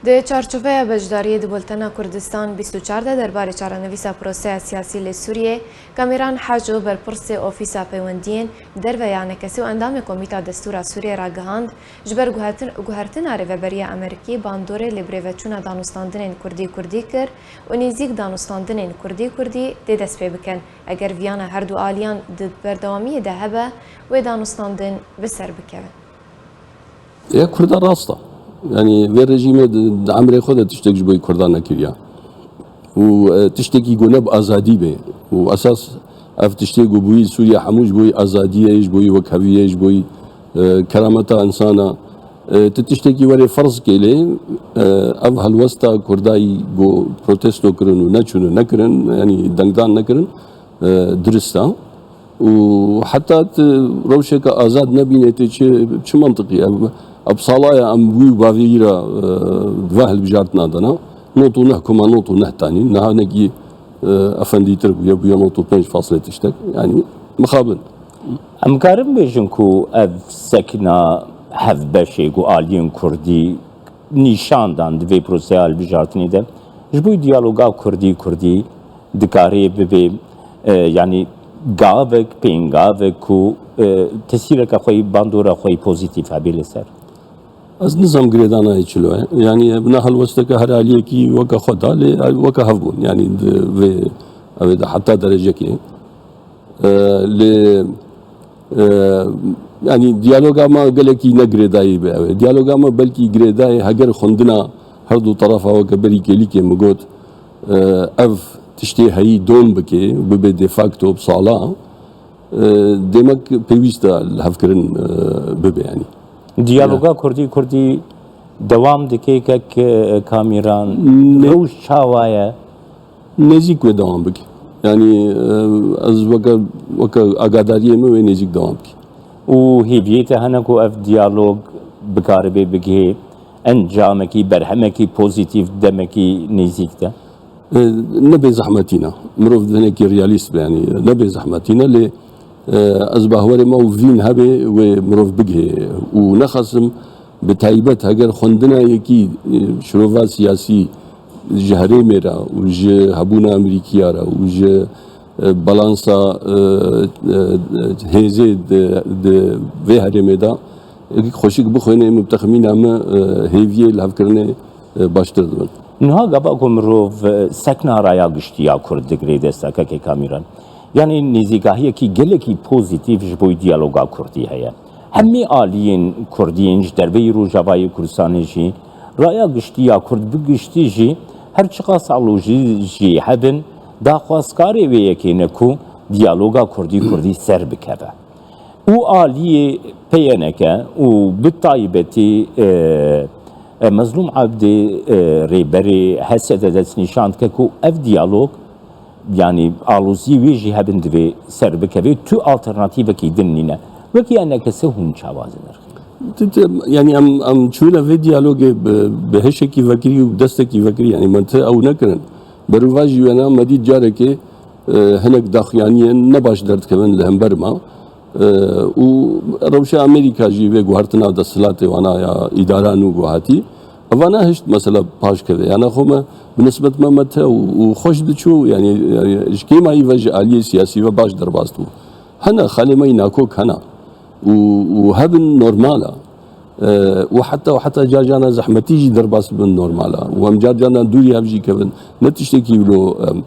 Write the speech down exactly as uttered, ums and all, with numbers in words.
Di çarçoveya beşdariyê di Bultena Kurdistan bîst û çar de derbarê çarenivîsa proseya siyasî li Sûriyê, Kamîran Haco, berpirsê Ofîsa Peywendiyên Derve ya Enekesî û endamê Komîta Destûra Sûriyê ragihand, ji ber guhertin-, guhertina Rêveberiya Amerîkî bandorê li birêveçûna danûstandinên Kurdî-Kurdî kir û nêzîk danûstandinên Kurdî-Kurdî tê dest pê bikin. Eger viyana her du aliyan di berdewamiyê de hebe, wê danûstandin bi ser bikevin. Ya Kurda rast e. Yanî vê rejîmê di, di emrê xwe de tiştek ji bo Kurda nekiriya. Û e, tiştekî ku ne bi azadî be. Û esas ev tiştê ku bûyî Sûriye hemû ji bo azadiyê, ji bo wekheviyê, ji bo e, kerameta insana. E, tu tiştekî werê ferz kê lê, e, ev helwesta Kurdayî ku protesto kirin û neçûn û nekirin, yanî dengdan nekirin, e, dirist e. Û heta tu rewşeke azad nebînê, tê çi, çi mantiqî? Ev, ev sala ye em wî û bavê wî re, e, ve hilbijartina dana. Nod û neh koma nod û neh tanî. Niha hinekî, e, efendîtir bûye, bûye nod û pênc faslê tiştek. Yanî mixabin. Em karin bêjin ku ev sekna hevbeşê ku aliyên Kurdî nîşan dan di vê proseya hilbijartinê de, ji bo diyaloga Kurdî-Kurdî dikarê bibe, e, yanî gavek, pêngavek ku, e, tesîreke xwe yî, bandora xwe yî pozîtîf hebe li ser? Ez nizam girêdana yê çilo ye. Yanî bina helwesteke her aliyekî weke xwe da, lê weke hev bûn. Yanî di vê, ev ê de heta derecekê. E, lê, e, yanî diyaloga me gelekî ne girêdayî be ew ê. Diyaloga me belkî girêdayê heger xwendina her du terefa weke berî kêlîkê min got, e, ev tiştê heyî dom bike, bibe de facto bi sala, e, demek pêwîst e lihevkirin, e, bibe yanî. Diyaloga Kurdî-Kurdî dewam dike kek, e, Kamîran? Ne- Rewş çawa ye? Nêzîk wê dewam bike. Yanî, e, ez weke, weke agadariyê min wê nêzîk dewam bike. Û hêviyê te hene ku ev diyalog bikaribe bigihê encamekî, berhemekî pozîtîf demekî nêzîk de? E, ne bê zehmetî ne. Mirov hinekî realîst be, yanî ne bê zehmetî ne, lê, e, ez bawerê me û vîn hebe wê mirov bigihê. Û nexasim bi taybet heger xwendina yekî, e, şirova siyasî ji herêmê re û ji hebûna Amerîkiya re û ji, e, balansa, e, e, e, hêzê di, di vê herêmê de, e, xweşik bixwîne, min bi texmîna min, e, hêviyê lihevkirinê, e, baştir dibin. Niha gava ku mirov, e, sekna raya giştî ya Kurd digirê dest, kekê Kamîran, yanî nêzîkahiyekî gelekî pozîtîf ji bo diyaloga Kurdî heye. Hemî aliyên Kurdî yên ji derveyî Rojavayê Kurdistanê jî raya giştî ya Kurd bi giştî jî her çiqas alozî jî hebin, daxwazkarê wê yekê ne ku diyaloga Kurdî-Kurdî ser bikeve. Û aliyê P Y N K û bi taybetî, e, e, Mezlûm Ebdî, e, rêberê H S D destnîşan dike ku ev diyalog, yanî alozî wê jî hebin divê ser bikeve, tu alternatîvekî din nîne. Wekî enekese hûn çawa dinirxîn? Ti, ti, yanî em, em çûne vê diyalogê bi, bi hişekî vekirî û destekî vekirî, yanî me ti ew nekirin. Berovajî wêna me dît carekê, e, hinek daxuyaniyên ne baş derdikevin li hember me. E, û rewşa Amerîka jî vê guhertina desthilatê wana ya îdara nû guhatî. Eva nehişt mesela paş keve. Yana xwe me bi nisbet me me te û, û xweş diçû, yanî, yanî ji kêmayî ve ji aliyê siyasî ve baş derbas dibû. Hene xalê me yî nakok hene. Û, û hebin normal e. E, û heta, heta car carna zehmetî jî derbas bibin normal e. Û em car carna dûrî hev jî kevin. Ne tiştekî wilo, em,